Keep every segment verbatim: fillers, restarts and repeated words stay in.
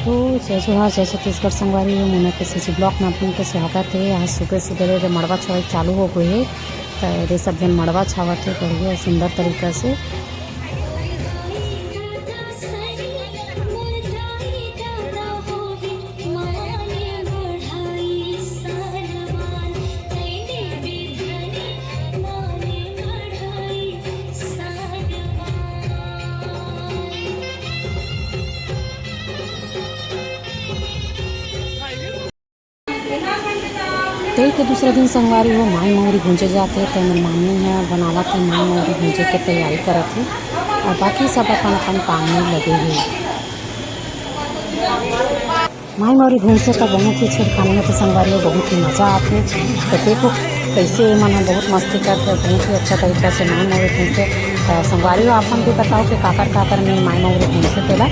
तो जय जोहार, जय छत्तीसगढ़ संगवारी हो, मोना के CG vlog में आप मन के स्वागत हे। आज सुबह सुबह ले मड़वा छवाई चालू हो गए हे, तो ये सब जन मड़वा छावत हे बढ़िया सुंदर तरीका से। तेई के दूसरा दिन संगवारी हो माई मौरी भूंजे जाथे, तो हमर मामी ह बनावत हे माई मौरी भूंजे के तैयारी करत हे, और बाकी सब अपन अपन काम में लगे हे। माई मौरी भूंजथे त बहुत ही छेड़खानी होथे संगवारी हो, बहुत ही मजा आथे। तो देखो कैसे ये मन ह बहुत मस्ती करथे, बहुत ही अच्छा तरीका से माई मौरी भूंजथे। तो संगवारी हो आप मन भी बताओ कि काकर काकर में माई मौरी भूंजथे तेला।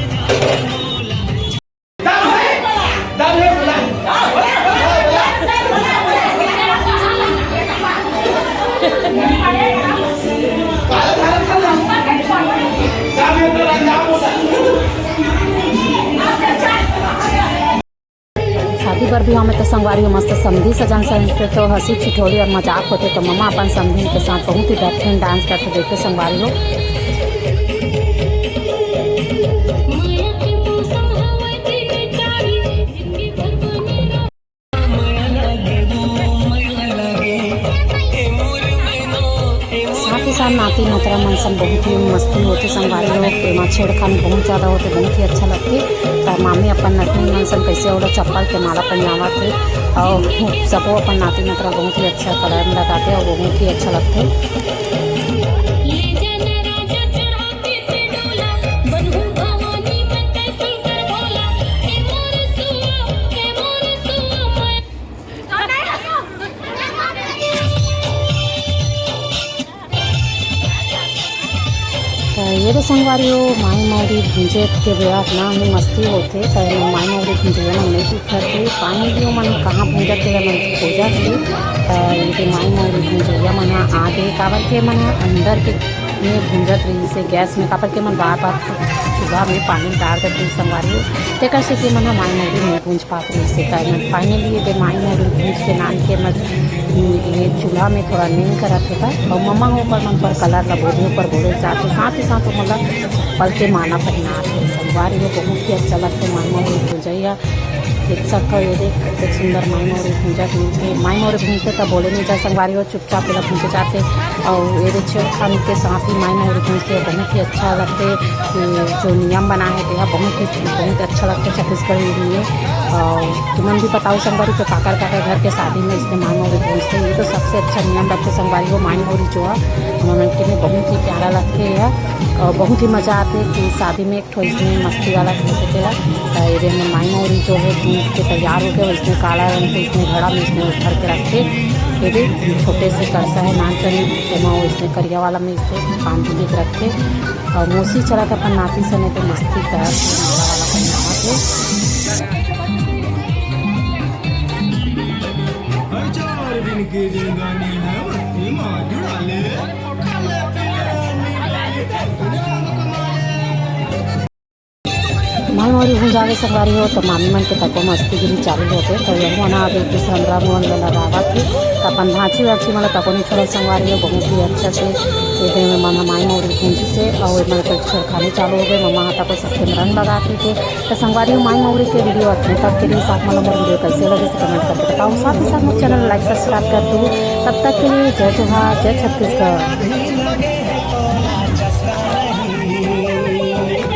शादी बर बिहाव में तो संगवारी हो मस्त समधी सजन संग तो हंसी ठिठोली और मजाक होथे, तो ममा अपन समधी के साथ बहुत ही बेहतरीन डांस करथे। देखो संगवारी हो। साथ ही साथ नाती नतरा मन संग बहुत ही मस्ती होथे संगवारी हो, एमा छेड़खानी बहुत ज्यादा होथे, बहुत ही अच्छा लगथे। त मामी अपन नतनी मन संग कैसे ओला चप्पल के माला पहिनावत हे, और सबो अपन नाती नतरा बहुत ही अच्छा कलर में लगाथे और बहुत ही अच्छा लगथे। त ये दे संगवारी हो, माई मौरी भूंजे के बेरा इतना ही मस्ती होथे, त एमा माई मौरी भूंजइया मन नइ दिखत हे। पानी भी ओमन कहाँ भूंजत हे, मन खोजत हे। त इनके माई मौरी भूंजइया मन ह आ गे, काबर के मन ह अंदर के में भूंजत रहिस हे गैस में, काबर के मन बार-बार चूल्हा में पानी डार देथे संगवारी हो। तेकर सेती मन ह माई मौरी नइ भूंज पात रहिस हे। त एमन finally ये दे माई मौरी भूंज के नान के मत ये चूल्हा में थोड़ा नीम करत हे। त अउ ममा हो ओकर मन पर कलर ला बोले ऊपर बोले जात हे, साथ ही साथ ओमन ला चप्पल के माला पहिनात हे। संगवारी हो बहुत ही अच्छा लगथे माई मौरी भूंजइया। देख सकथव ये दे कतेक सुंदर माई मौरी भूंजत मिलथे। माई मौरी भूंजथे त बोले नइ जाय संगवारी हो, चुपचाप एला भूंजे जाथे। अउ ये दे छेड़खानी के साथ ही माई मौरी भूंजथे, बहुत ही अच्छा लगथे। ये जो नियम बना हे तेहा बहुत ही, बहुत अच्छा लगथे छत्तीसगढ़ी में। अउ तुमन भी बताओ संगवारी, तो काकर काकर घर के शादी में इसने माई मौरी भूंजथे, ये तो सबसे अच्छा नियम रथे संगवारी हो। माई मौरी जो हे हमन के में बहुत ही प्यारा लगथे ये, अउ बहुत ही मजा आथे कि शादी में ठो इसने मस्ती वाला खेलथे तेला। त एदे में माई मौरी जो हे भूंज के तैयार होके, इसने काला रंग के इसने घड़ा में इसने भर के रखथे। एदे छोटे से करसा हे नान कनी, तेमा वो इसने करिया वाला में इसने बांध के रखथे। अउ मौसी चलत अपन नाती सने तो मस्ती करत हे, माला वाला पहिनावत हे। हर चार दिन की जिंदगानी है, मस्ती मार जुड़ा ले। माई मौरी भूंजा गे संगवारी हो, तो मामी मन के तको मस्तीगिरी चालू होगे। तो यहू मन ह अभी एक दूसर अंदरा मुंह अंदर लगावत हे। तो अपन भांची वांची मन ल तको नहीं छोड़े संगवारी हो, बहुत ही अच्छा से ये दे में मन ह माई मौरी भूंजिस हे। अउ एमन के छेड़खानी चालू होगे, ममा ह तको सबके रंग लगात हे। तो संगवारी हो, माई मौरी के वीडियो अतने तक के रहिस। आप मन ल मोर वीडियो कैसे लगिस, कमेंट करके बताओ। साथ ही साथ मोर चैनल लाइक सब्सक्राइब कर दो। तब तक के लिए जय जोहार, जय छत्तीसगढ़।